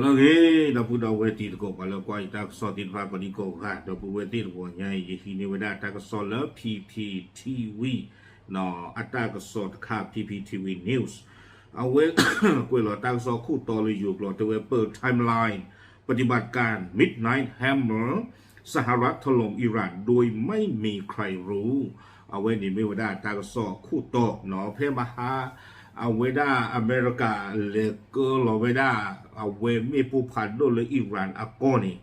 လၢအဂ့ၤ ဒီပုၢ်ဒီဝဲၢ်တံၤသကိး ပှၤလၢကွၢ်ယတၢ်ကစီၣ်သ့ၣ်တဖၣ်ကိးဒံကိးဂၤ ဒီပုၢ်ဝဲၢ်သ့ၣ်တဖၣ်ညါအံၤ ယဟံးန့ၢ်ဝဲဒၣ်တၢ်ကစီၣ်လၢ P P T V အတၢ်ကစီၣ်တခါ P P T V News အဝဲကွဲးလီၤတၢ်ကစီၣ်ခိၣ်တီလၢယိၤကျိာ် တဲဝဲ เปิดไทม์ไลน์ ปฏิบัติการ Midnight Hammer สหรัฐถล่มอิหร่านโดยไม่มีใครรู้ အဝဲန့ၣ်မ့ၢ်ဝဲဒၣ်တၢ်ကစီၣ်ခိၣ်တီနီၤ ဖဲမဟါ အဝဲဒၣ်အမဲရကၤလဲၤကၢလီၤဝဲဒၣ် အဝဲမ့ၣ်ပိၢ်ဖးဒိၣ်လၢ Iran အကီၢ်န့ၣ်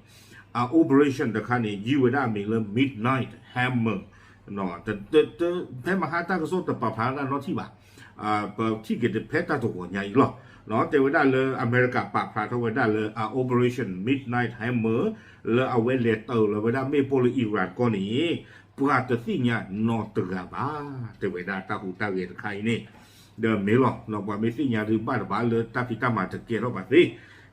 အ operation တခါန့ၣ် ယုၢ်ဝဲဒၣ်အမံၤလၢ Midnight Hammer ဖဲမဟါတၢ်ကစီၣ်တပာ်ဖျါဒၣ်နီတထံၣ်ဘၣ် ပထံၣ်က့ၤတဖဲတၢ်တဂီၤညါအံၤလီၤ. တဲဝဲဒၣ်လၢအမဲရကၤပာ်ဖျါထီၣ်ဝဲဒၣ်လၢအ operation Midnight Hammer လၢအဝဲလဲၤတၢၤလီၤဝဲဒၣ်မ့ၣ်ပိၢ်လၢ Iran ကီၢ်န့ၣ် ပှၤတသ့ၣ်ညါနီတဂၤဘၣ် တဲဝဲဒၣ်တၢ်ဟူးတၢ်ဂဲၤတခါအံၤန့ၣ် ဒီးမ့ၢ်လီၤ ပှၤမ့ၢ်သ့ၣ်ညါဒုးဘၣ်တဘၣ်လၢတၢ်ဖံးတၢ်မၤတကဲထီၣ်ဘၣ်သ့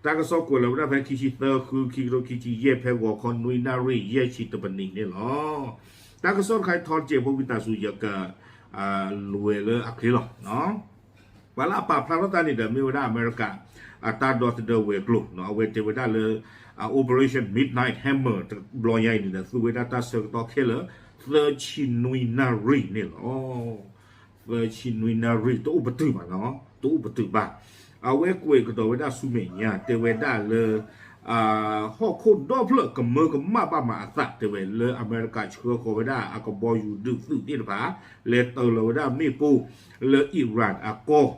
တၢ်ကစီၣ်ကွဲးလီၤဝဲဒၣ်ဖဲခံဆံသၢ ဃု ခံကထိခံဆံယဲၢ် ဖဲဂီၤခီနွံနၣ်ရံၣ် ယဲၢ်ဆံတပနံးန့ၣ်လီၤ. တၢ်ကစီၣ်တခါအံၤထီတစဲးဖိဝံသးစူၤ ယက လဲၤလၢအချ့လီၤ. ပှၤလၢအပာ်ဖျါထီၣ်တၢ်န့ၣ်ဒီး မ့ၢ်ဝဲဒၣ်အမဲရကၤ အတၢ်ဒီသဒၢဝဲၤကျိၤ အဝဲတဲဝဲဒၣ်လၢ Operation Midnight Hammer တဘျီညါအံၤန့ၣ်ဒီး သူဝဲဒၣ်တၢ်ဆၢကတီၢ်ခဲလၢာ် သၢဆံနွံနၣ်ရံၣ်န့ၣ်လီၤ. သၢဆံနွံနၣ်ရံၣ် တအိၣ်ပတုာ်ဘၣ်နီၤ တအိၣ်ပတုာ်ဘၣ်. အဝဲကွဲးကဒီးဝဲဒၣ်ဆူမဲာ်ညါ တဲဝဲဒၣ်လၢ ဟီၣ်ခိၣ်ဒီဖျၢၣ်ကမၢကမၣ်ဘၣ်မးအသး တဲဝဲလၢအမဲရကၤဆှၢဃီၤဝဲဒၣ်အကဘီယူၤဒုးသုးသ့ၣ်တဖၣ် လဲၤတၢၤလီၤဝဲဒၣ်မ့ၣ်ပိၢ်လၢ Iran အကီၢ်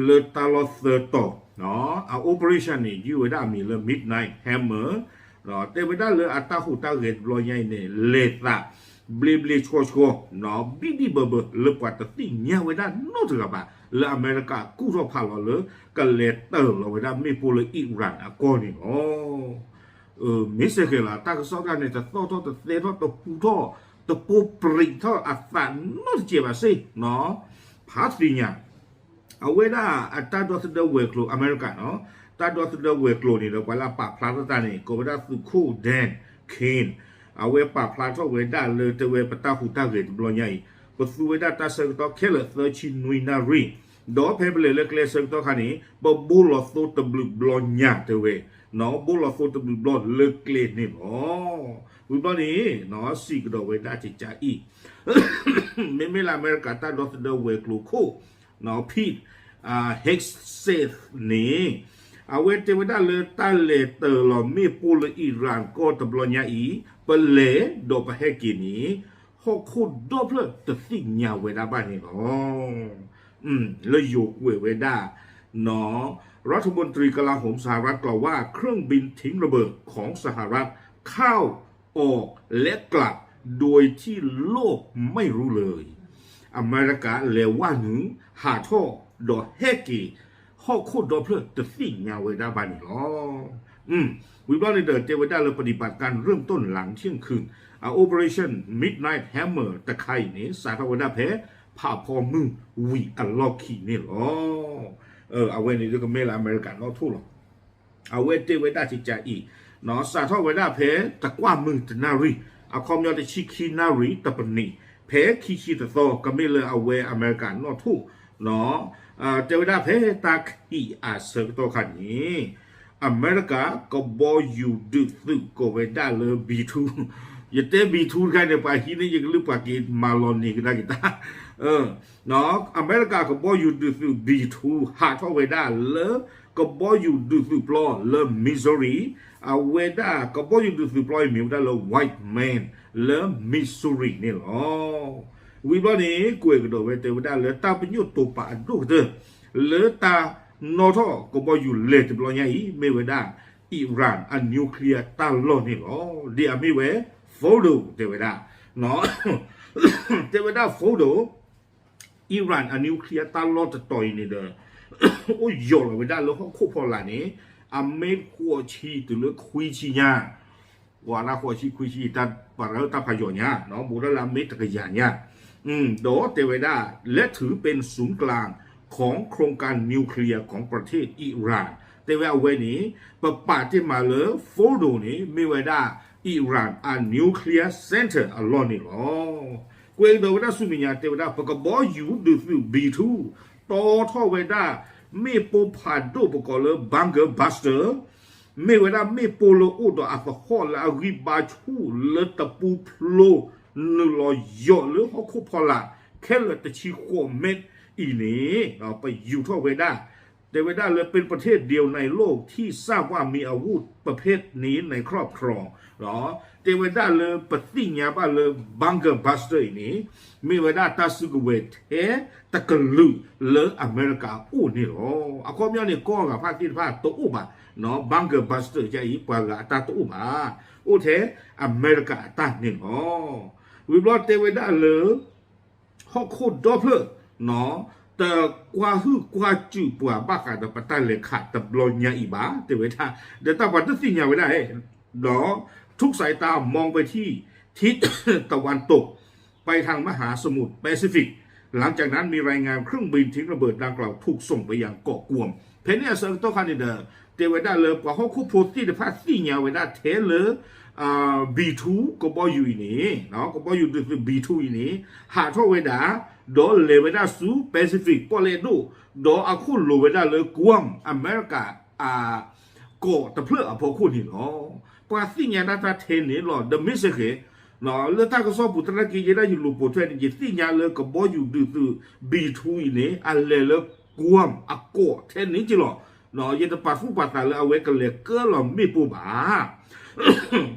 လၢတၢ်လီၢ်သၢတီၤ အ operation န့ၣ် ယုၢ်ဝဲဒၣ်အမံၤလၢ Midnight Hammer တဲဝဲဒၣ်လၢအတၢ်ဟူးတၢ်ဂဲၤတဘျီညါအံၤန့ၣ် လဲၤသး ဘျ့ဘျ့ဆှီဆှီ ဘံၣ်ဘံၣ်ဘၢဘၢ လၢပှၤတသ့ၣ်ညါဝဲဒၣ်နီတဂၤဘၣ် လၢအမဲရကၤကူၣ်ထီၣ်ဖးလီၤလၢ ကလဲၤတၢၤလီၤဝဲဒၣ်မ့ၣ်ပိၢ်လၢ Iran အကီၢ်န့ၣ်လီၤ. မ့ၢ်စ့ၢ်ကီးလီၤ တၢ်ကစီၣ်တခါန့ၣ် တသီၣ်ထီၣ်တသဲထီၣ်တဟူထီၣ် တပိၢ်ပြံးထီၣ်အသးနီတစဲးဘၣ်စ့ၢ် ဖးသ့ၣ်ညါ အဝဲဒၣ်အတၢ်ဒီသဒၢဝဲၤကျိၤ အမဲရကၤနီၤ တၢ်ဒီသဒၢဝဲၤကျိၤန့ၣ်ဒီး ပှၤလၢအပာ်ဖျါထီၣ်တၢ်န့ၣ် ကိးဝဲဒၣ်သုးခိၣ် Dan Kane အဝဲပာ်ဖျါထီၣ်ဝဲဒၣ်လၢတဲဝဲပတၢ်ဟူးတၢ်ဂဲၤတဘျီညါအံၤ ပသူဝဲဒၣ်တၢ်ဆၢကတီၢ်ခဲလၢာ်သၢဆံနွံနၣ်ရံၣ် ဒီးဖဲပလဲၤလၢကျဲဆၢကတီၢ်ခါန့ၣ် ပဘိလီၤသိတဘျုးဘျီညါတဲဝဲ ဘိလီၤသိတဘျုးဘျီလၢကျဲန့ၣ်လီၤ. ဝံၤဘျီန့ၣ် စံးကဒီးဝဲဒၣ်ကကးအံၤ မ့မ့ၢ်လၢအမဲရကၤတၢ်ဒီသဒၢဝဲၤကျိၤခိၣ် Pete Hegseth န့ၣ် အဝဲတဲဝဲဒၣ်လၢတၢ်လဲၤတၢၤလီၤမ့ၣ်ပိၢ်လၢ Iran ကီၢ်တဘျီညါအံၤ ပလဲၤဒီးပဟဲက့ၤန့ၣ် ဟီၣ်ခိၣ်ဒီဖျၢၣ်တသ့ၣ်ညါဝဲဒၣ်ဘၣ်န့ၣ်လီၤ. လၢယိၤကွဲးဝဲဒၣ် รัฐมนตรีกลาโหมสหรัฐกล่าวว่า เครื่องบินทิ้งระเบิดของสหรัฐเข้าออกและกลับโดยที่โลกไม่รู้เลย အမဲရကၤလဲၤဝဲနုာ် ဟးထီၣ်ဒီးဟဲက့ၤ ဟီၣ်ခိၣ်ဒီဖျၢၣ်တသ့ၣ်ညါဝဲဒၣ်ဘၣ်န့ၣ်လီၤ. ဝံၤဘျီန့ၣ်ဒီး တဲဝဲဒၣ်လၢ ปฏิบัติการเริ่มต้นหลังเที่ยงคืน အ Operation Midnight Hammer တခါအံၤန့ၣ် စးထီၣ်ဝဲဒၣ်ဖဲ ဖးဖီမုၢ်ဝံၤအလီၢ်ခံန့ၣ်လီၤ. အဝဲန့ၣ်ကမ့ၢ်လၢအမဲရကၤနီၣ်ထိၣ်လီၤ. အဝဲတဲဝဲဒၣ်ကကးအံၤ စးထီၣ်ဝဲဒၣ်ဖဲတကွၢ်မုၢ်တနၣ်ရံၣ် အခီပညီတဆံခံနၣ်ရံၣ်တပနံး ဖဲခံဆံတသီ ကမ့ၢ်လၢအဝဲအမဲရကၤနီၣ်ထိၣ် တဲဝဲဒၣ်ဖဲတၢ်ခံးအဆၢကတီၢ်ခါန့ၣ် အမဲရကၤကဘီယူၤဒုးသုးကိးဝဲဒၣ်လၢ B two ယတဲ B two တခါန့ၣ် ပှၤဟံးန့ၢ်ယကလုၢ်ပှၤက့ၤမၤလီၤန့ၢ်ကဒါက့ၤတၢ် အမဲရကၤကဘီယူၤဒုးသုး B two ဟးထီၣ်ဝဲဒၣ်လၢ ကဘီယူၤဒုးသုးပျီလၢ Missouri အဝဲဒၣ်ကဘီယူၤဒုးသုးပျီအံၤမ့ၢ်ဝဲဒၣ်လၢ Whiteman လၢ Missouri န့ၣ်လီၤ. ဝံၤဘျီန့ၣ် ကွဲးကဒီးဝဲတဲဝဲဒၣ်လၢတၢ်ပညိၣ်တိာ်ပာ်အဒိၣ်ကတၢၢ် လၢတၢ်နီၣ်ထီၣ်ကဘီယူၤလဲၤတဘျီညါအံၤ မ့ၢ်ဝဲဒၣ် Iran အ nuclear တၢ်လီၢ်န့ၣ်လီၤ. ဒ်အမ့ၢ်ဝဲ Fordo တဲဝဲဒၣ် တဲဝဲဒၣ် Fordo Iran အ nuclear တၢ်လီၢ်တတီၤအံၤန့ၣ်ဒီး အိၣ်ယီၤလီၤဝဲဒၣ်လၢဟီၣ်ခိၣ်ဖီလာ်န့ၣ် အမ့ၢ်ဃိးဆံတုၤလၢခွံဆံညါ ပှၤလၢဃိးဆံခွံဆံ တၢ်ပာ်ရၢတၢ်ဖးယီၤညါ ဘူးထီၣ်လၢအမ့ၢ်တကယၤညါ ဒီးတဲဝဲဒၣ် และถือเป็นศูนย์กลางของโครงการนิวเคลียร์ของประเทศอิหร่าน တဲဝဲအဝဲန့ၣ် ပပာ်တ့ၢ်မးလၢ Fordo န့ၣ် မ့ၢ်ဝဲဒၣ် Iran အ nuclear center အလီၢ်န့ၣ်လီၤ. ကွဲးကဒီးဝဲဒၣ်ဆူမဲာ်ညါ တဲဝဲဒၣ် ပကဘီယူၤဒုးသုး B two တီထီၣ်ဝဲဒၣ် မ့ၣ်ပိၢ်ဖးဒိၣ်ပကိးလၢ bunker buster မ့ၢ်ဝဲဒၣ်မ့ၣ်ပိၢ်လၢအိၣ်ဒီးအသဟီၣ်လၢအဂံၢ်ဘါဆူၣ်လၢတပူၤဖျိ နုာ်လီၤယိးလၢဟီၣ်ခိၣ်ဖီလာ် ခဲလၢာ်တဆံဃိးမ့ၢ်အံၤန့ၣ် ပယူၤထီၣ်ဝဲဒၣ် တဲဝဲဒၣ်လၢ เป็นประเทศเดียวในโลกที่สร้างว่ามีอาวุธประเภทนี้ในครอบครอง တဲဝဲဒၣ်လၢပသ့ၣ်ညါဘၣ်လၢ bunker buster အံၤန့ၣ် မ့ၢ်ဝဲဒၣ်တၢ်စုကဝဲၤထဲတကလုာ်လၢအမဲရကၤအိၣ်န့ၣ်လီၤ. အခီပညီန့ၣ် ကီၢ်ဂၤဖၣ်သ့ၣ်တဖၣ်တအိၣ်ဘၣ်, bunker buster အံၤ ပှၤဂၤအတၢ်တအိၣ်ဘၣ်, အိၣ်ထဲအမဲရကၤအတၢ်န့ၣ်လီၤ. ဝံၤဘျီတဲဝဲဒၣ်လၢ ဟီၣ်ခိၣ်ဒီဖျၢၣ် တကွၢ်ဟုၣ်ကွၢ်စူၣ်ပှၤဘၣ်ဃးဒီးပတၢ်လဲၤခးတဘျီညါအံၤဘၣ် တဲဝဲဒၣ်, ဒီးတၢ်ပှၤတသ့ၣ်ညါဝဲဒၣ် ဒီး ทุกสายตามองไปที่ ทิศตะวันตก ไปทางมหาสมุทรแปซิฟิก หลังจากนั้นมีรายงานเครื่องบินทิ้งระเบิดดังกล่าวถูกส่งไปยังเกาะกวม ဖဲန့ၣ်အဆၢကတီၢ်ခါန့ၣ်ဒီး တဲဝဲဒၣ်လၢပှၤဟီၣ်ခိၣ်ဖိသ့ၣ်တဖၣ်သ့ၣ်ညါဝဲဒၣ်ထဲလၢ B two ကဘီယူၤအံၤန့ၣ် ကဘီယူၤဒုးသုး B two အံၤန့ၣ် ဟးထီၣ်ဝဲဒၣ် ဒီးလဲၤဝဲဒၣ်ဆူ Pacific ပီၣ်လဲၣ်ဒိၣ် ဒီးအခိၣ်လိၤဝဲဒၣ်လၢ Guam အမဲရကၤ အ ကီးတဖျၢၣ်အဖီခိၣ်န့ၣ်လီၤ. ပှၤသ့ၣ်ညါတၢ်တၢ်ထဲန့ၣ်လီၤ. ဒီးမ့ၢ်စ့ၢ်ကီး လၢတၢ်ကစီၣ်ပူၤသနာ်က့ ယဲဒၣ်ယလူၤပိာ်ထွဲန့ၣ် ယသ့ၣ်ညါလၢကဘီယူၤဒုးသုး B two အံၤန့ၣ် အလဲၤလၢ Guam အကီးထဲန့ၣ်က့လီၤ. ယတပာ်သူၣ်ပာ်သးလၢအဝဲကလဲၤကၢလီၤမ့ၣ်ပိၢ်ဘၣ်.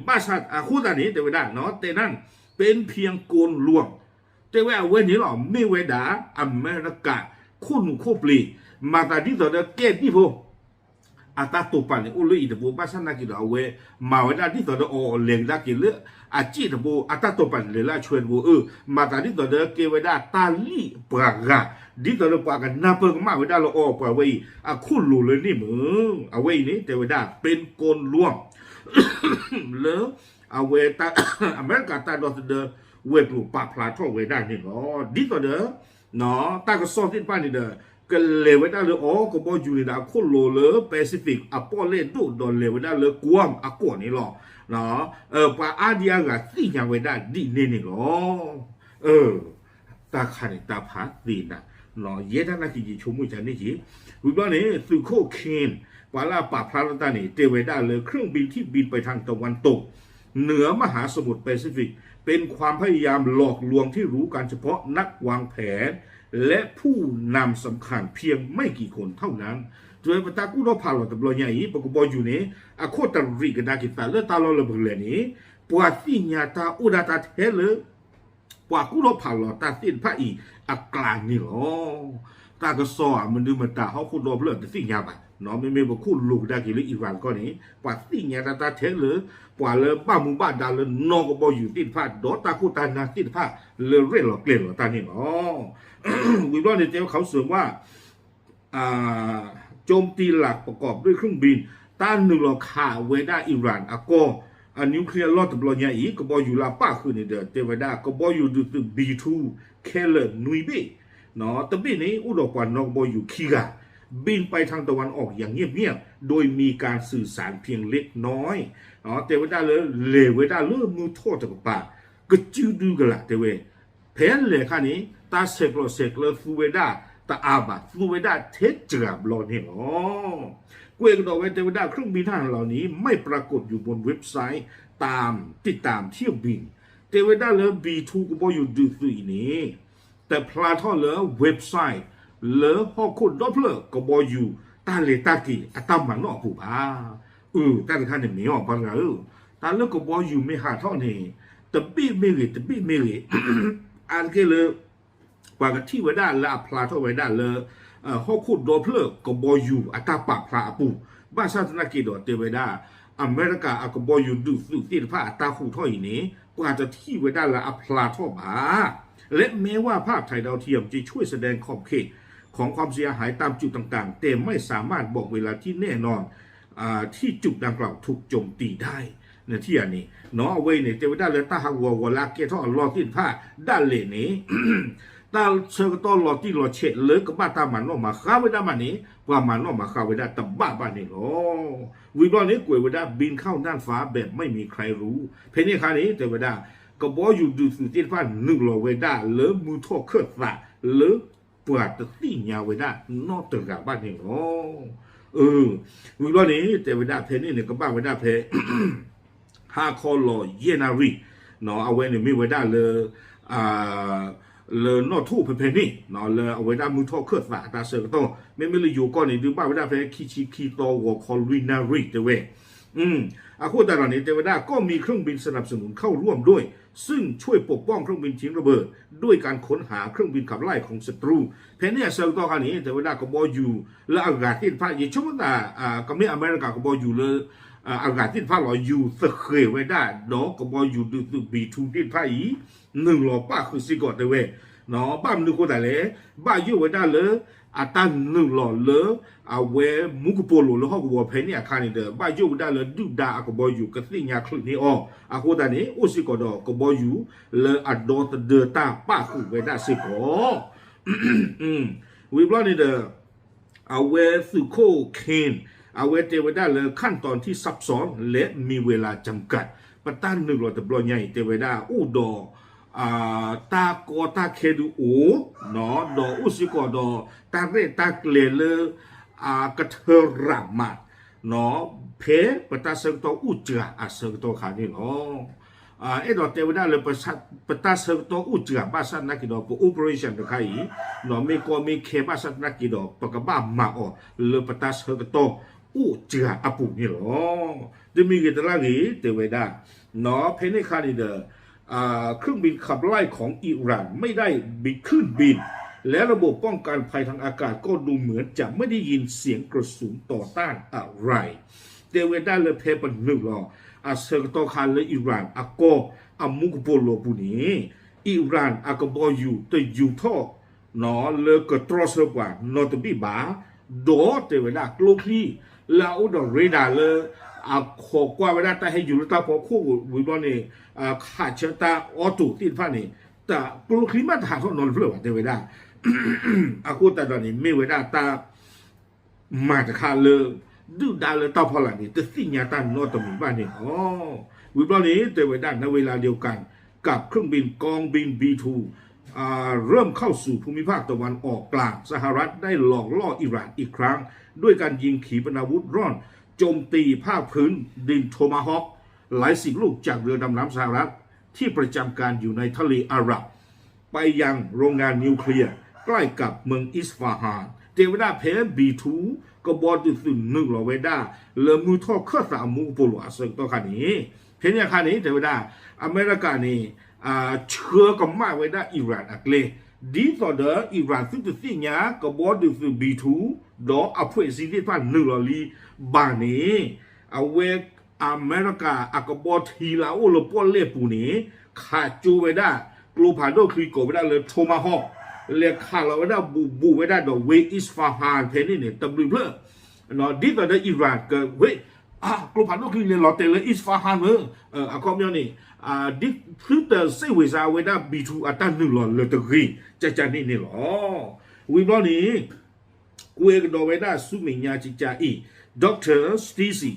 ဘၣ်ဆၣ်အဃိသတးန့ၣ် တဲဝဲဒၣ် တဲနၢ် เป็นเพียงกลลวง တဲဝဲအဝဲန့ၣ်လီၤ မ့ၢ်ဝဲဒၣ် အမဲရကၤခိၣ်နူာ်ခိၣ်ပျ့ၤ မၤသးဒ်သိးဒီးကဲဒ်ဖိ အတၢ်တိာ်ပာ်န့ၣ်အိၣ်လၢအံၤတဘိ ဘၣ်ဆၣ်သနာ်က့ဒီး အဝဲမၤဝဲဒၣ်ဒ်သိးဒီးအီၤလဲၤကဒါက့ၤလၢ အစ့ၣ်တဘိ အတၢ်တိာ်ပာ်န့ၣ်လဲၤလၢအဆွဲတဘိ အၢ မၤသးဒ်သိးဒီးကဲဝဲဒၣ်တၢ်လံၣ်ပှၤဂၤ ဒ်သိးဒီးပှၤကနၢ်ပၢၢ်ကမၣ်ဝဲဒၣ်လၢအီၤ ပှၤဝဲအံၤ အခိၣ်လိၤလၢန့ၣ်မ့ၢ် အဝဲအံၤန့ၣ် တဲဝဲဒၣ် เป็นกลลวง လၢ အဝဲ အမဲရကၤတၢ်ဒီသဒၢဝဲၤကျိၤပာ်ဖျါထီၣ်ဝဲဒၣ်န့ၣ်လီၤ. ဒ်သိးဒီး တၢ်ကစီၣ်သ့ၣ်တဖၣ်န့ၣ်ဒီး ကလဲၤဝဲဒၣ်လၢအီၤ ကဘီယူၤန့ၣ်ဒီး အခိၣ်လိၤလၢ Pacific အပီၣ်လဲၣ်ဒိၣ် ဒီးလဲၤဝဲဒၣ်လၢ Guam အကီးန့ၣ်လီၤ. ပှၤအါဒံအါဂၤသ့ၣ်ညါဝဲဒၣ်ဒ်န့ၣ်န့ၣ်လီၤ. တၢ်ခါန့ၣ်တၢ်ဖးသ့နၤ, ယဲဒၣ်နာ်က့ယဆိကမိၣ်ကန့ၣ်က့, ဝံၤဘျီန့ၣ် သုးခိၣ် King ပှၤလၢအပာ်ဖျါထီၣ်တၢ်န့ၣ် တဲဝဲဒၣ်လၢ เครื่องบินที่บินไปทางตะวันตก เหนือมหาสมุทรแปซิฟิก เป็นความพยายามหลอกลวงที่รู้กันเฉพาะนักวางแผน และผู้นำสำคัญเพียงไม่กี่คนเท่านั้น တဲဝဲပတၢ်ကူၣ်ထီၣ်ဖးလီၤတဘျီညါအံၤ ပကဘီယူၤန့ၣ် အခိၣ်တရံးကဒါက့ၤသးလၢတၢ်လီၢ်လၢပကလဲၤန့ၣ် ပှၤသ့ၣ်ညါတၢ်အိၣ်ဒၣ်တၢ်ထဲလၢ ပှၤကူၣ်ထီၣ်ဖးလီၤတၢ်သ့ၣ်တဖၣ်အံၤအကျါန့ၣ်လီၤ. တၢ်ကစီၣ်ဧါ မနုၤမတၤဟီၣ်ခိၣ်ဒီဖျၢၣ်တသ့ၣ်ညါဘၣ်, မ့မ့ၢ်ပခိၣ်လိၤကဒါက့ၤလၢ Iran တခီန့ၣ် ပှၤသ့ၣ်ညါတၢ်တၢ်ထဲလၢ ပှၤလၢဘၣ်မူဘၣ်ဒါလၢနီၢ်ကဘီယူၤသ့ၣ်တဖၣ် ဒီးတၢ်ခိၣ်တၢ်နၢ်သ့ၣ်တဖၣ်လၢရဲၣ်လီၤကျဲၤလီၤတၢ်န့ၣ်လီၤ. ဝံၤဘျီန့ၣ် တဲဝဲ เขาเสริมว่า โจมตีหลักประกอบด้วยเครื่องบิน တၢ်နုာ်လီၤခးဝဲဒၣ် Iran အကီၢ် အ nuclear လီၢ်တဘျီညါအံၤ ကဘီယူၤလၢအပၣ်ဃုာ်န့ၣ်ဒီး တဲဝဲဒၣ် ကဘီယူၤဒုးသုး B two ခဲလၢာ်နွံဘ့ၣ် တဘ့ၣ်န့ၣ် အိၣ်ဒီးပှၤနီၢ်ကဘီယူၤခံဂၤ บินไปทางตะวันออกอย่างเงียบๆ โดยมีการสื่อสารเพียงเล็กน้อย တဲဝဲဒၣ်လၢ လဲၤဝဲဒၣ်လၢမုၢ်ထီၣ်တကပၤ ကစုဒုကလး တဲဝဲ ဖဲလဲၣ်ခါန့ၣ် တၢ်ဆဲးကျိးဆဲးကျၢသူဝဲဒၣ်တအါဘၣ် သူဝဲဒၣ်ထဲစှၤဘျီန့ၣ်လီၤ. ကွဲးကဒီးဝဲတဲဝဲဒၣ် เครื่องบินทหารเหล่านี้ไม่ปรากฏอยู่บนเว็บไซต์ตามติดตามเที่ยวบิน တဲဝဲဒၣ်လၢ B two ကဘီယူၤဒုးသုးအံၤန့ၣ် တဖျါထီၣ်လၢ website လၢဟီၣ်ခိၣ်ဒီဖျၢၣ်ကဘီယူၤ တၢ်လဲၤတၢ်က့ၤအတၢ်မၤနီၣ်အပူၤဘၣ်. အၢ တၢ်တခါန့ၣ်မ့ၢ်အီၤ ပှၤတဂၤဧၢ, တၢ်လၢကဘီယူၤမ့ၢ်ဟးထီၣ်န့ၣ် တဘ့ၣ်မ့ၢ်ဂ့ၤ တဘ့ၣ်မ့ၢ်ဂ့ၤ အါတက့ၢ်လၢ ပှၤကထံၣ်ဝဲဒၣ်လၢအဖျါထီၣ်ဝဲဒၣ်လၢ ဟီၣ်ခိၣ်ဒီဖျၢၣ်ကဘီယူၤအတၢ်ပာ်ဖျါအပူၤ, ဘၣ်ဆၣ်သနာ်က့ဒီးတဲဝဲဒၣ် အမဲရကၤအကဘီယူၤဒုးသုးသ့ၣ်တဖၣ်အတၢ်ဟူးထီၣ်အံၤန့ၣ် ပှၤတထံၣ်ဝဲဒၣ်လၢအဖျါထီၣ်ဘၣ်. และแม้ว่าภาพถ่ายดาวเทียมจะช่วยแสดงขอบเขตของความเสียหายตามจุดต่างๆ แต่ไม่สามารถบอกเวลาที่แน่นอน ที่จุดดังกล่าวถูกโจมตีได้ နထံၣ်ဧါန့ၣ် အဝဲအံၤန့ၣ် တဲဝဲဒၣ်လၢတၢ်ဟးဂီၤဂီၤလၢအကဲထီၣ်အလီၢ်သ့ၣ်တဖၣ်ဒၣ်လဲာ်န့ၣ် တၢ်ဆၢကတီၢ်လီၤတံၢ်လီၤဆဲးလၢကဘၣ်တၢ်မၤနီၣ်မၤဃါဝဲဒၣ်မးန့ၣ် ပှၤမၤနီၣ်မၤဃါဝဲဒၣ်တဘၣ်ဘၣ်န့ၣ်လီၤ. ဝံၤဘျီန့ၣ် ကွဲးဝဲဒၣ် บินเข้าน่านฟ้าแบบไม่มีใครรู้ ဖဲန့ၣ်အခါန့ၣ် တဲဝဲဒၣ် ကဘီယူၤဒုးသုးသ့ၣ်တဖၣ်နုာ်လီၤဝဲဒၣ်လၢမုၢ်ထီၣ်ခၢၣ်သးလၢ ပှၤတသ့ၣ်ညါဝဲဒၣ်နီတဂၤဘၣ်န့ၣ်လီၤ. အၢ, ဝံၤဘျီန့ၣ် တဲဝဲဒၣ်ဖဲန့ၣ်န့ၣ် ကဘၣ်ဝဲဒၣ်ဖဲ ဟါခီလီၤယဲၢ်နၣ်ရံၣ်, အဝဲန့ၣ်မ့ၢ်ဝဲဒၣ်လၢ လၢနီၣ်ထိၣ်ဖဲဖဲန့ၣ် လၢအဝဲဒၣ်မုၢ်ထီၣ်ခၢၣ်သးအတၢ်ဆၢကတီၢ်, မ့မ့ၢ်လၢယိၤကီၢ်န့ၣ် ဒုးဘၣ်ဝဲဒၣ်ဖဲခံဆံခံသီဂီၤခီလွံၢ်နၣ်ရံၣ်တဲဝဲ. အဃိသတးဒီးန့ၣ် တဲဝဲဒၣ် ก็มีเครื่องบินสนับสนุนเข้าร่วมด้วย ซึ่งช่วยปกป้องเครื่องบินทิ้งระเบิดด้วยการค้นหาเครื่องบินขับไล่ของศัตรู ဖဲန့ၣ်အဆၢကတီၢ်ခါန့ၣ် တဲဝဲဒၣ်ကဘီယူၤ လၢအဂၤသ့ၣ်တဖၣ် ယဆိကမိၣ်သး ကမ့ၢ်အမဲရကၤကဘီယူၤလၢ အဂၤသ့ၣ်တဖၣ်လီၤ ယူၤသဃဲၤဝဲဒၣ် ဒီးကဘီယူၤဒုးသုး B two သ့ၣ်တဖၣ်အံၤ နုာ်လီၤပၣ်ဃုာ်စ့ၢ်ကီးတဲဝဲ, ဘၣ်မနုၤအဃိသတးလဲၣ်, ဘၣ်ယိၣ်ဝဲဒၣ်လၢ အတၢ်နုာ်လီၤလၢ အဝဲမူကပိာ်လိၤလၢဟီၣ်ကဝီၤဖဲန့ၣ်အခါန့ၣ်ဒီး ဘၣ်ယိၣ်ဝဲဒၣ်လၢဒုၣ်ဒါအကဘီယူၤကသ့ၣ်ညါချုးန့ၢ်အီၤ, အဃိသတးန့ၣ် အိၣ်စ့ၢ်ကီးဒီးကဘီယူၤလၢအဒီသဒၢတၢ်ပၣ်ဃုာ်ဝဲဒၣ်စ့ၢ်ကီး ဝံၤဘျီန့ၣ်ဒီး အဝဲသုးခိၣ် Ken အဝဲတဲဝဲဒၣ်လၢ ขั้นตอนที่ซับซ้อนและมีเวลาจำกัด ပတၢ်နုာ်လီၤတဘျီညါအံၤ တဲဝဲဒၣ်အိၣ်ဒီး တၢ်ကီတၢ်ခဲဒုးအိၣ်, ဒီးအိၣ်စ့ၢ်ကီးဒီး တၢ်ရဲၣ်တၢ်ကျဲၤလၢ အကထၢရးမး ဖဲပတၢ်ဆၢကတီၢ်အိၣ်စှၤအဆၢကတီၢ်ခါန့ၣ်လီၤ. အဲၣ်ဒိးတဲဝဲဒၣ်လၢ ပတၢ်ဆၢကတီၢ်အိၣ်စှၤဘၣ်ဆၣ်သနာ်က့ဒီး ပ operation တခါအံၤ မ့ၢ်ကီမ့ၢ်ခဲဘၣ်ဆၣ်သနာ်က့ဒီး ပကဘၣ်မၤအီၤလၢပတၢ်ဆၢကတီၢ်အိၣ်စှၤအပူၤန့ၣ်လီၤ. တမံၤဂ့ၤတလၢ်ဂ့ၤ တဲဝဲဒၣ် ဖဲန့ၣ်အခါန့ၣ်ဒီး เครื่องบินขับไล่ของอิหร่านไม่ได้บินขึ้นบิน และระบบป้องกันภัยทางอากาศก็ดูเหมือนจะไม่ได้ยินเสียงกระสุนต่อต้านอะไร တဲဝဲဒၣ်လၢဖဲပနုာ်လီၤ အဆၢကတီၢ်ခါလၢ Iran အကီၢ်အမူကပိာ်လိၤပူၤန့ၣ် Iran အကဘီယူၤတယူၤထီၣ် လၢကတြီဆၢပှၤနီတဘ့ၣ်ဘၣ်, ဒီးတဲဝဲဒၣ်ကျိချံ လၢအအိၣ်ဒီး radar လၢ အခိးကွၢ်ဝဲဒၣ်တၢ်ဟဲယူၤလၢတၢ်ဖီခိၣ်ဝံၤဘျီန့ၣ် ခးဆၢတၢ် auto သ့ၣ်တဖၣ်န့ၣ် တၢ်ကျိချံမ့ၢ်တဟးထီၣ်နီတဖျၢၣ်ဘၣ် တဲဝဲဒၣ် အဃိသတးဒီးန့ၣ် မ့ၢ်ဝဲဒၣ်တၢ် မၤတခါလၢ ဒုၣ်ဒါလၢတၢ်ဖီလာ်န့ၣ် တသ့ၣ်ညါတၢ်နီတမံၤဘၣ်န့ၣ်လီၤ. ဝံၤဘျီန့ၣ် တဲဝဲဒၣ် ในเวลาเดียวกันกับเครื่องบินกองบิน B two เริ่มเข้าสู่ภูมิภาคตะวันออกกลาง สหรัฐได้หลอกล่ออิหร่านอีกครั้ง ด้วยการยิงขีปนาวุธดรอนโจมตีภาคพื้นดิน Tomahawk หลายสิบลูกจากเรือดำน้ำสหรัฐที่ประจำการอยู่ในทะเลอาหรับ ไปยังโรงงานนิวเคลียร์ใกล้กับเมืองอิสฟาฮาน တဲဝဲဒၣ်ဖဲ B two ကဘီဒုးသုးနုာ်လီၤဝဲဒၣ် လၢမုၢ်ထီၣ်ခၢၣ်သးအမူကပိာ်လိၤအဆၢကတီၢ်ခါန့ၣ် ဖဲန့ၣ်အခါန့ၣ် တဲဝဲဒၣ် အမဲရကၤန့ၣ် ဆှၢကမၣ်ဝဲဒၣ် Iran အကျဲ ဒ်သိးဒီး Iran သုတသ့ၣ်ညါ ကဘီဒုးသုး B two ဒီးအဖွဲ့အစည်းသ့ၣ်တဖၣ်နုာ်လီၤလံဘၣ်န့ၣ် အဝဲ အမဲရကၤအကဘီထံလၢအအိၣ်လၢပီၣ်လဲၣ်ပူၤန့ၣ် ခးကၠိဝဲဒၣ် ကျိဖးဒိၣ်ချံကိးဝဲဒၣ်လၢ Tomahawk လဲၤခးလီၤဝဲဒၣ်ဘူးဘူးဝဲဒၣ်ဒီးဝ့ၢ် Isfahan ဖဲန့ၣ်န့ၣ် တဘျုးဖျၢၣ် ဒ်သိးဒီး Iran ကဝ့ၢ် ကျိဖးဒိၣ်ချံလဲၤလီၤတဲာ်လၢ Isfahan ဧၢ, အခီပညီန့ၣ် ဒ်သုတစ့ၢ်ဝ့ၤစါဝဲဒၣ် B two အတၢ်နုာ်လီၤလၢတဂ့ၤ ကကန့ၣ်န့ၣ်လီၤ. ဝံၤဘျီန့ၣ် ကွဲးကဒီးဝဲဒၣ်ဆူမဲာ်ညါကကအံၤ Doctor Stacy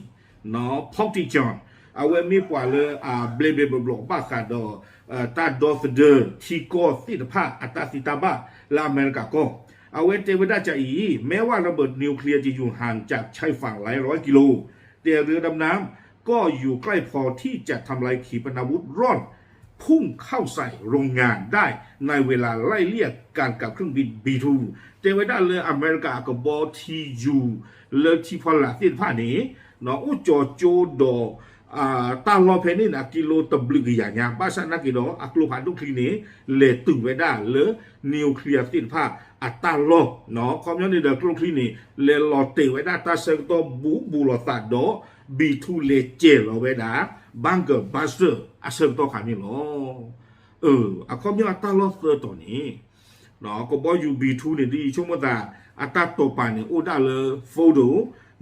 Pughtijon အဝဲမ့ၢ်ပှၤလၢအဘျဲးဘျဲးဘျီဘျီဘၣ်ဃးဒီး တၢ်ဒီသဒၢထံကီၢ်သ့ၣ်တဖၣ် အတၢ်သ့တၢ်ဘၣ်လၢအမဲရကၤကီၢ် အဝဲတဲဝဲဒၣ်ကကအံၤ แม้ว่าระเบิดนิวเคลียร์จะอยู่ห่างจากชายฝั่งหลายร้อยกิโล แต่เรือดำน้ำก็อยู่ใกล้พอที่จะทำลายขีปนาวุธดรอน พุ่งเข้าใส่โรงงานได้ในเวลาไล่เลี่ยกันกับเครื่องบิน B two တဲဝဲဒၣ်လၢအမဲရကၤအကဘီထံယူၤ လၢထံဖီလာ်သ့ၣ်တဖၣ်န့ၣ် အိၣ်ကၠီၤကၠိဒီး တၢ်လီၢ်ဖဲန့ၣ်န့ၣ် ကံလိတဘျုးကယၤညါ ဘၣ်ဆၣ်သနာ်က့ဒီး အကျိဖးဒိၣ်ချံန့ၣ် လဲၤတုၤဝဲဒၣ်လၢ nuclear သ့ၣ်တဖၣ်အတၢ်လီၢ် ခီပညီန့ၣ်ဒီးကျိချံန့ၣ် လဲၤလီၤတဲာ်ဝဲဒၣ်တၢ်ဆၢကတီၢ်ဘူးဘူးလိာ်သးဒီး B two လဲၤစဲၤလီၤဝဲဒၣ် bunker buster အဆၢကတီၢ်ခါန့ၣ်လီၤ. အခီပညီအတၢ်လီၢ်သၢတီၤန့ၣ် ကဘီယူၤ B two န့ၣ် ဒ်ယဆိကမိၣ်သး အတၢ်တိာ်ပာ်န့ၣ် အိၣ်ဒၣ်လၢ Fordo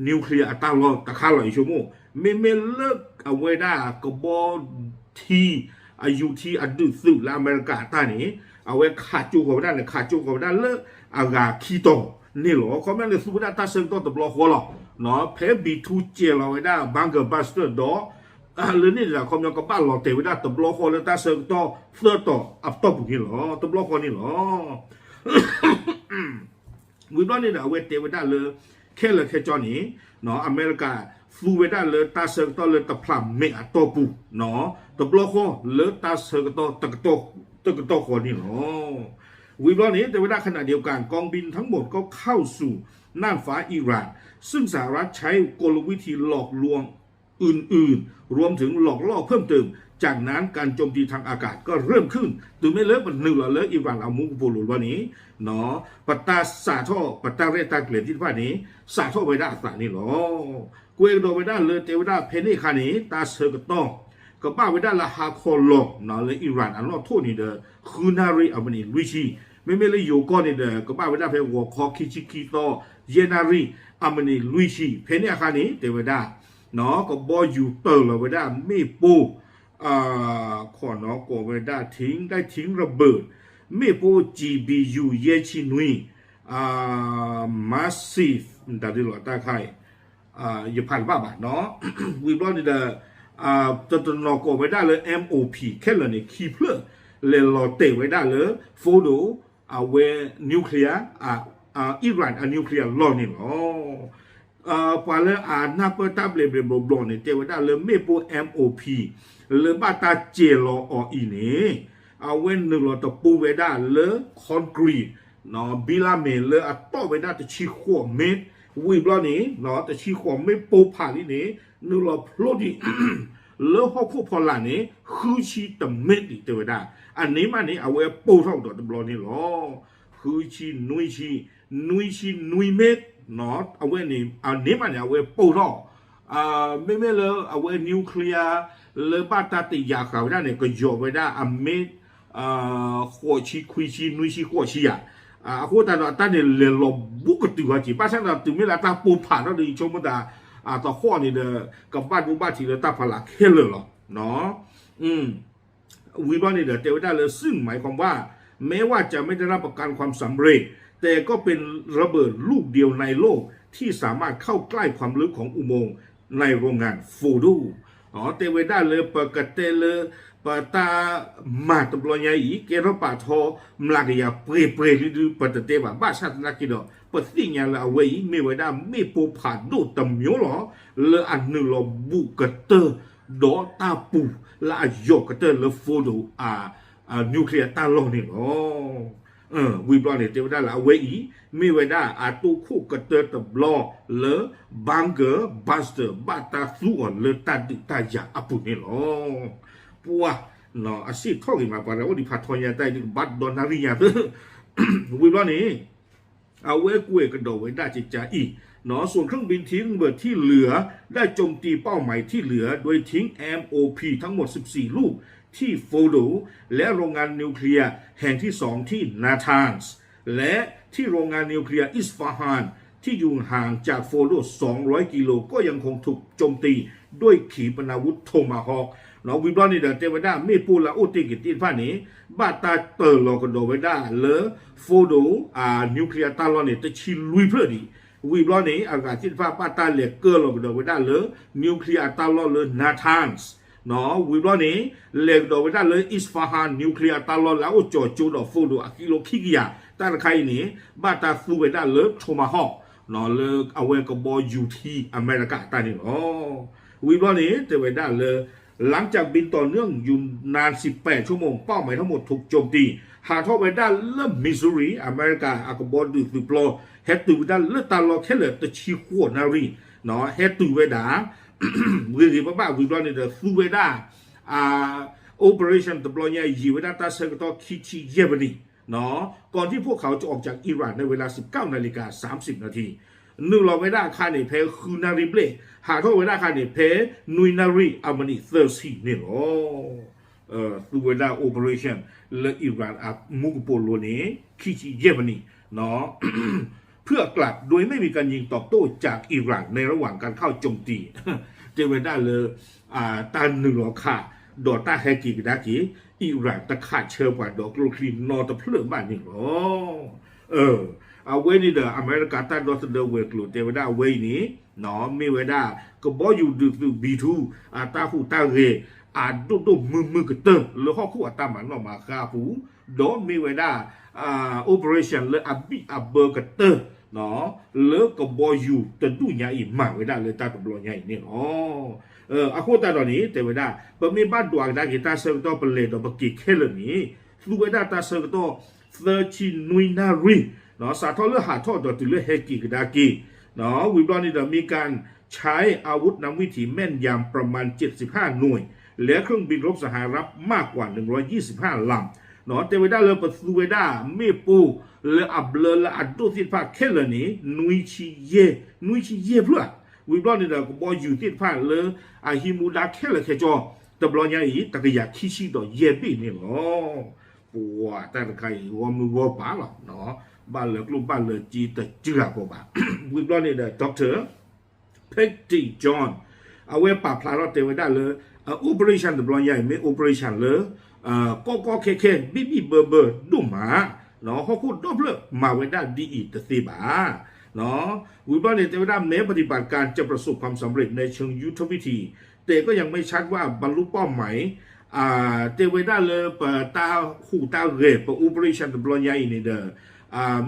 nuclear အတၢ်လီၢ်တခါလီၤ ယဆိကမိၣ် မ့မ့ၢ်လၢအဝဲဒၣ်ကဘီထံ အယူၤထံအဒုးသုးလၢအမဲရကၤအတၢ်န့ၣ် အဝဲခးကၠိဃီၤဝဲဒၣ်န့ၣ် ခးကၠိဃီၤဝဲဒၣ်လၢအဂၤခံတီၤန့ၣ်လီၤ. ခီပညီန့ၣ် သူဝဲဒၣ်တၢ်ဆၢကတီၢ်တဘျီဃီလီၤ. ဖဲ B two စဲၤလီၤဝဲဒၣ် bunker buster ဒီး လၢန့ၣ်ဒီး ခီပညီကဘၣ်လီၤတဲာ်ဝဲဒၣ်တဘျီဃီလၢတၢ်ဆၢကတီၢ်သၢတီၤအပတီၢ်ပူၤန့ၣ်လီၤ. တဘျီဃီန့ၣ်လီၤ. ဝံၤဘျီန့ၣ်ဒီး အဝဲတဲဝဲဒၣ်လၢ ခဲလၢာ်ခဲဆ့န့ၣ် အမဲရကၤသူဝဲဒၣ်လၢတၢ်ဆၢကတီၢ်လၢတဖျးမဲာ်အတီၢ်ပူၤ တဘျီဃီလၢတၢ်ဆၢကတီၢ်တကတီၢ်ဃီန့ၣ်လီၤ. ဝံၤဘျီန့ၣ် တဲဝဲဒၣ် ขณะเดียวกัน กองบินทั้งหมดก็เข้าสู่น่านฟ้าอิหร่าน ซึ่งสหรัฐใช้กลวิธีหลอกลวงอื่นๆ รวมถึงหลอกล่อเพิ่มเติม จากนั้นการโจมตีทางอากาศก็เริ่มขึ้น တုၤမ့ၢ်လၢပနုာ်လီၤလၢ Iran အမူကပိာ်လိၤဘျီန့ၣ် ပတၢ်စးထီၣ် ပတၢ်ရဲၣ်တၢ်ကျဲၤသ့ၣ်တဖၣ်န့ၣ် စးထီၣ်ဝဲဒၣ်အသးန့ၣ်လီၤ. ကွဲးကဒီးဝဲဒၣ်လၢတဲဝဲဒၣ်ဖဲန့ၣ်အခါန့ၣ် တၢ်ဆၢကတီၢ် ကဘၣ်ဝဲဒၣ်လၢဟါခီလီၤလၢ Iran အနီၣ်ထိၣ်န့ၣ်ဒီး ဃုနၣ်ရံၣ်အမံးနံးလွံၢ်ဆံ, မ့မ့ၢ်လၢယိၤကီၢ်န့ၣ်ဒီး ကဘၣ်ဝဲဒၣ်ဖဲဂီၤခီခံဆံခံသီ ယဲၢ်နၣ်ရံၣ်အမံးနံးလွံၢ်ဆံ, ဖဲန့ၣ်အခါန့ၣ် တဲဝဲဒၣ် ကဘီယူၤတၢၢ်လီၤဝဲဒၣ်မ့ၣ်ပိၢ် ခိးနီၣ်ကိးဝဲဒၣ် ထိၣ်ဒၣ်ထိၣ်ရဘၢၣ် မ့ၣ်ပိၢ် G B U ယဲၢ်ဆံနွံ massive တၢ်ဒ်လီၤတၢ်ခါအံၤ ယဖးတဘၣ်ဘၣ်နီၤ, ဝံၤဘျီန့ၣ်ဒီး တတနီၣ်ကိးဝဲဒၣ်လၢ M O P ခဲလၢာ်န့ၣ် ခံဖျၢၣ် လဲၤလီၤတဲာ်ဝဲဒၣ်လၢ Fordo အဝဲ nuclear Iran အ nuclear လီၢ်န့ၣ်လီၤ. ပှၤလၢအနၢ်ပၢၢ်တၢ်ဘျဲးဘျဲးဘျီဘျီန့ၣ် တဲဝဲဒၣ်လၢမ့ၣ်ပိၢ် M O P လၢဘၣ်တၢ်စဲၤလီၤအီၤအံၤန့ၣ် အဝဲနုာ်လီၤတပူၤဝဲဒၣ်လၢ concrete ဘံလၢမဲာ်လၢအတီၢ်ဝဲဒၣ်တဆံဃိးမ့ၣ်, ဝံၤဘျီန့ၣ် တဆံဃိးမ့ၣ်ပိၢ်ဖးလံန့ၣ် နုာ်လီၤဖျိဒံး လၢဟီၣ်ခိၣ်ဖီလာ်န့ၣ် ဃုဆံတမ့ၣ်ဒံးတဲဝဲဒၣ်, အန့ၣ်မးန့ၣ် အဝဲပိၢ်ထီၣ်ကဒီးတဘျီန့ၣ်လီၤ. ဃုဆံနွံဆံ နွံဆံနွံမ့ၣ်, အဝဲန့ၣ် အန့ၣ်မးန့ၣ် အဝဲပိၢ်ထီၣ် မ့မ့ၢ်လၢအဝဲ nuclear လၢဘၣ်တၢ်တယာ်ဃာ်ဝဲဒၣ်န့ၣ် ကယီၤဝဲဒၣ်အမ့ၣ် ဃိးဆံခွံဆံ နွံဆံဃိးဆံယၤ, အဃိသတးဒီး အတၢ်န့ၣ်လဲၤလီၤဘူးကတုၤဟီက့ၤ ဘၣ်ဆၣ်ဒီးတုၤမ့ၢ်လၢတၢ်ပိၢ်ဖးထီၣ်ဒီး ယဆိကမိၣ်သး သဟီၣ်န့ၣ်ဒီး ကဘၣ်ဒိဘၣ်ထံးလၢတၢ်ဖီလာ်ခဲလၢာ်လီၤ. ဝံၤဘျီန့ၣ်ဒီး တဲဝဲဒၣ်လၢ ซึ่งหมายความว่า แม้ว่าจะไม่ได้รับประกันความสำเร็จ แต่ก็เป็นระเบิดลูกเดียวในโลกที่สามารถเข้าใกล้ความลึกของอุโมงค์ในโรงงาน Fordo တဲဝဲဒၣ်လၢ ပကတဲလၢ ပတၢ်မၤတဘျီညါအံၤ ကဲထီၣ်ပာ်ထီ မျးကယၤပှဲၤပှဲၤလံဒု ပတတဲဘၣ် ဘၣ်ဆၣ်သနာ်က့ဒီး ပသ့ၣ်ညါလၢအဝဲအံၤ မ့ၢ်ဝဲဒၣ်မ့ၣ်ပိၢ်ဖးဒိၣ်တမျိုးလီၤ လၢအနုာ်လီၤဘူးကတၢၢ် ဒီးတၢ်ပူၤလၢအယီၤကတၢၢ်လၢ Fordo အ nuclear တၢ်လီၢ်န့ၣ်လီၤ. ဝံၤဘျီန့ၣ် တဲဝဲဒၣ်လၢအဝဲအံၤ မ့ၢ်ဝဲဒၣ်အတိၢ်ခိၣ်ကတၢၢ်တဘျီလၢ bunker buster ဘၣ်တၢ်သူအီၤလၢတၢ်ဒုးတၢ်ယၤအပူၤန့ၣ်လီၤ. ပှၤ အစ့ၣ်ထီၣ်ဂ့ၤမး ပှၤလၢအိၣ်ဒံးဖးထီညါတၢ်အံၤဒုး ကဘၣ်ဒီနၣ်ရံၣ်ညါသၢ ဝံၤဘျီန့ၣ် အဝဲကွဲးကဒီးဝဲဒၣ် ကကါအံၤ ส่วนเครื่องบินทิ้งระเบิดที่เหลือได้โจมตีเป้าหมายที่เหลือ โดยทิ้ง M O P ทั้งหมดสิบสี่ลูกที่ Fordo และโรงงานนิวเคลียร์แห่งที่สองที่ Natanz และที่โรงงานนิวเคลียร์ Isfahan ที่อยู่ห่างจาก Fordo สองร้อยกิโล ก็ยังคงถูกโจมตีด้วยขีปนาวุธ Tomahawk ဝံၤဘျီန့ၣ်ဒီး တဲဝဲဒၣ် မ့ၣ်ပိၢ်လၢအအိၣ်တ့ၢ်က့ၤသ့ၣ်တဖၣ်န့ၣ် ဘၣ်တၢ်တၢၢ်လီၤကဒီးဝဲဒၣ်လၢ Fordo အ nuclear တၢ်လီၢ်န့ၣ် တဆံလွံၢ်ဖျၢၣ်ဒံး, ဝံၤဘျီန့ၣ် အဂၤသ့ၣ်တဖၣ်ဘၣ်တၢ်လဲၤကၢလီၤကဒီးဝဲဒၣ်လၢ nuclear အတၢ်လီၢ်လၢ Natanz ဝံၤဘျီန့ၣ် လဲၤကဒီးဝဲဒၣ်လၢ Isfahan nuclear အတၢ်လီၢ်လၢအအိၣ်ကၠီၤကၠိဒီး Fordo အကံလိခံကယၤ တၢ်တခါအံၤန့ၣ် ဘၣ်တၢ်သူဝဲဒၣ်လၢ Tomahawk လၢအဝဲကဘီယူၤထံအမဲရကၤအတၢ်န့ၣ်လီၤ. ဝံၤဘျီန့ၣ် တဲဝဲဒၣ်လၢ หลังจากบินต่อเนื่องอยู่นานสิบแปดชั่วโมง เป้าหมายทั้งหมดถูกโจมตี ဟးထီၣ်ဝဲဒၣ်လၢ Missouri အမဲရကၤအကဘီဒုးသုးပျီ ဟဲတုၤဝဲဒၣ်လၢတၢ်လီၢ်ခဲလၢာ်တဆံဃိးနၣ်ရံၣ် ဟဲတုၤဝဲဒၣ် ဂ့ၤဂ့ၤဘၣ်ဘၣ် ဝံၤဘျီန့ၣ်ဒီး သူဝဲဒၣ် operation တဘျီညါ ယံာ်ဝဲဒၣ်တၢ်ဆၢကတီၢ်ခံဆံယဲၢ်မံးနံး ก่อนที่พวกเขาจะออกจากอิหร่านในเวลา สิบเก้านาฬิกา สามสิบนาที နုာ်လီၤဝဲဒၣ်အခါန့ၣ် ဖဲဃုနၣ်ရံၣ်ဘျဲၣ် ဟးထီၣ်ဝဲဒၣ်အခါန့ၣ် ဖဲနွံနၣ်ရံၣ်အမံးနံးသၢဆံန့ၣ်လီၤ. သူဝဲဒၣ် operation လၢ Iran အမူကပိာ်လိၤန့ၣ် ခံဆံယဲၢ်မံးနံး เพื่อกลับโดยไม่มีการยิงตอบโต้จากอิหร่าน ในระหว่างการเข้าโจมตี တဲဝဲဒၣ်လၢ တၢ်နုာ်လီၤခး ဒီးတၢ်ဟဲက့ၤကဒါက့ၤ Iran တခးဆၢပှၤဒီးကျိချံနီတဖျၢၣ်ဘၣ်န့ၣ်လီၤ. အဝဲန့ၣ်ဒီး အမဲရကၤတၢ်ဒီသဒၢဝဲၤကျိၤတဲဝဲဒၣ်အဝဲအံၤန့ၣ် မ့ၢ်ဝဲဒၣ် ကဘီယူၤဒုးသုး B two အတၢ်ဟူးတၢ်ဂဲၤ အဒိၣ်ဒိၣ်မုၢ်မုၢ်ကတၢၢ် လၢဟီၣ်ခိၣ်အတၢ်မၤနီၣ်မၤဃါအပူၤ ဒီးမ့ၢ်ဝဲဒၣ် operation လၢအဘံၣ်အဘၢကတၢၢ် လၢကဘီယူၤတဒူၣ်ညါအံၤ မၤဝဲဒၣ်လၢတၢ်တဘျီညါအံၤန့ၣ်လီၤ. အဃိသတးဒီးန့ၣ် တဲဝဲဒၣ် ပမ့ၢ်ဘၣ်ဒွးကဒါက့ၤတၢ်ဆၢကတီၢ်ပလဲၤဒီးပက့ၤခဲလၢာ်န့ၣ် သူဝဲဒၣ်တၢ်ဆၢကတီၢ် သၢဆံနွံနၣ်ရံၣ် စးထီၣ်လၢဟးထီၣ်ဒီးတုၤလၢဟဲက့ၤကဒါက့ၤ ဝံၤဘျီန့ၣ်ဒီး มีการใช้อาวุธนำวิถีแม่นยำประมาณเจ็ดสิบห้าหน่วย และเครื่องบินรบสหรัฐมากกว่าหนึ่งร้อยยี่สิบห้าลำ တဲဝဲဒၣ်လၢပသူဝဲဒၣ် မ့ၣ်ပိၢ်လၢအဘျၢလၢအဒိၣ်သ့ၣ်တဖၣ်ခဲလၢာ်န့ၣ် နွံဆံယဲၢ်ဖျၢၣ် ဝံၤဘျီန့ၣ်ဒီး ကဘီယူၤသ့ၣ်တဖၣ်လၢအဟံးမူဒါခဲလၢာ်ခဲဆ့ တဘျီညါအံၤ တကယၤခံဆံဒီးယဲၢ်ဘ့ၣ်န့ၣ်လီၤ. ပှၤတၢ်တခါအံၤ ဂီၢ်မုၢ်ဂီၢ်ပၤလီၤ. ဘၣ်လၢကျိၣ်ဘၣ်လၢစ့တစှၤကီးဘၣ်. ဝံၤဘျီန့ၣ်ဒီး Doctor Pete John အဝဲပာ်ဖျါထီၣ်တဲဝဲဒၣ်လၢ operation တဘျီညါအံၤ မ့ၢ် operation လၢ ကီကီခဲခဲ ဘံၣ်ဘံၣ်ဘၢဘၢဒိၣ်မး ဟီၣ်ခိၣ်ဒီဖျၢၣ်မၤဝဲဒၣ်ဒ်အံၤတသ့ဘၣ်. ဝံၤဘျီန့ၣ် တဲဝဲဒၣ် แม้ปฏิบัติการจะประสบความสำเร็จในเชิงยุทธวิธี แต่ก็ยังไม่ชัดว่าบรรลุเป้าหมาย တဲဝဲဒၣ်လၢပတၢ်ဟူးတၢ်ဂဲၤ ပ operation တဘျီညါအံၤန့ၣ်ဒီး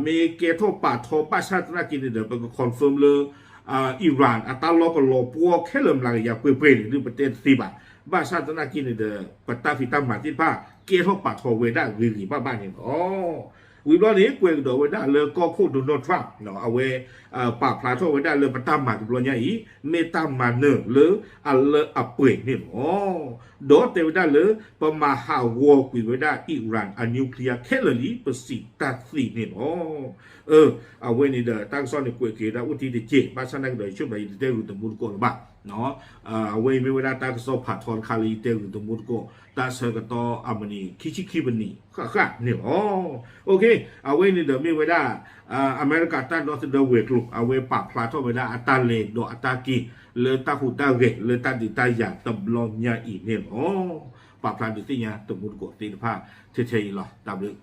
မ့ၢ်ကဲထီၣ်ပာ်ထီဘၣ်ဆၣ်သနာ်က့န့ၣ်ဒီး ပက confirm လၢ Iran အတၢ်လီၢ်ကလီၤပှီၢ်ခဲလၢာ်မျးကယၤပှဲၤပှဲၤန့ၣ် ဒုးပတဲတသ့ဘၣ်. ဘၣ်ဆၣ်သနာ်က့န့ၣ်ဒီး ပတၢ်ဖံးတၢ်မၤသ့ၣ်တဖၣ် ကဲထီၣ်ပာ်ထီဝဲဒၣ်ဂ့ၤဂ့ၤဘၣ်ဘၣ်န့ၣ်လီၤ. ဝံၤဘျီန့ၣ် ကွဲးကဒီးဝဲဒၣ်လၢကီၢ်ခိၣ် Donald Trump အဝဲ ပာ်ဖျါထီၣ်ဝဲဒၣ်လၢပတၢ်မၤတဘျီညါအံၤ မ့ၢ်တၢ်မၤနၢၤလၢအလၢအပှဲၤန့ၣ်လီၤ. ဒီးတဲဝဲဒၣ်လၢ ပမၤဟးဂီၤကွံာ်ဝဲဒၣ် Iran အ nuclear ခဲလၢာ်လံ ပစံးတၢ်သ့န့ၣ်လီၤ. အဝဲန့ၣ်ဒီး တၢ်ကစီၣ်န့ၣ်ကွဲးက့ၤဝဲဒၣ်အိၣ်တ့ၢ်တက့ၢ် ဘၣ်ဆၣ်သနာ်က့ဒီး ယဆိကမိၣ်ယတတဲဂုာ်သမူသကိးလၢၤဘၣ်. အဝဲအံၤမ့ၢ်ဝဲဒၣ်တၢ်ကစီၣ်ဖးထီတခါလၢယတဲဂုာ်သမူသကိး တၢ်ဆၢကတီၢ်အမုၢ်နံၤ ခံဆံခံမုၢ်နံၤ ဃၣ်ဃၣ်န့ၣ်လီၤ. အဝဲအံၤန့ၣ်ဒီးမ့ၢ်ဝဲဒၣ် အမဲရကၤတၢ်ဒီသဒၢဝဲၤကျိၤ အဝဲပာ်ဖျါထီၣ်ဝဲဒၣ်အတၢ်လဲၤဒီးအတၢ်က့ၤ လၢတၢ်ဟူးတၢ်ဂဲၤလၢတၢ်ဒုးတၢ်ယၤတဘျီညါအံၤန့ၣ်လီၤ. ပာ်ဖျါဒုးသ့ၣ်ညါသမူသကိးသ့ၣ်တဖၣ် ထဲထဲအံၤလီၤ. တၢ်ဘျုး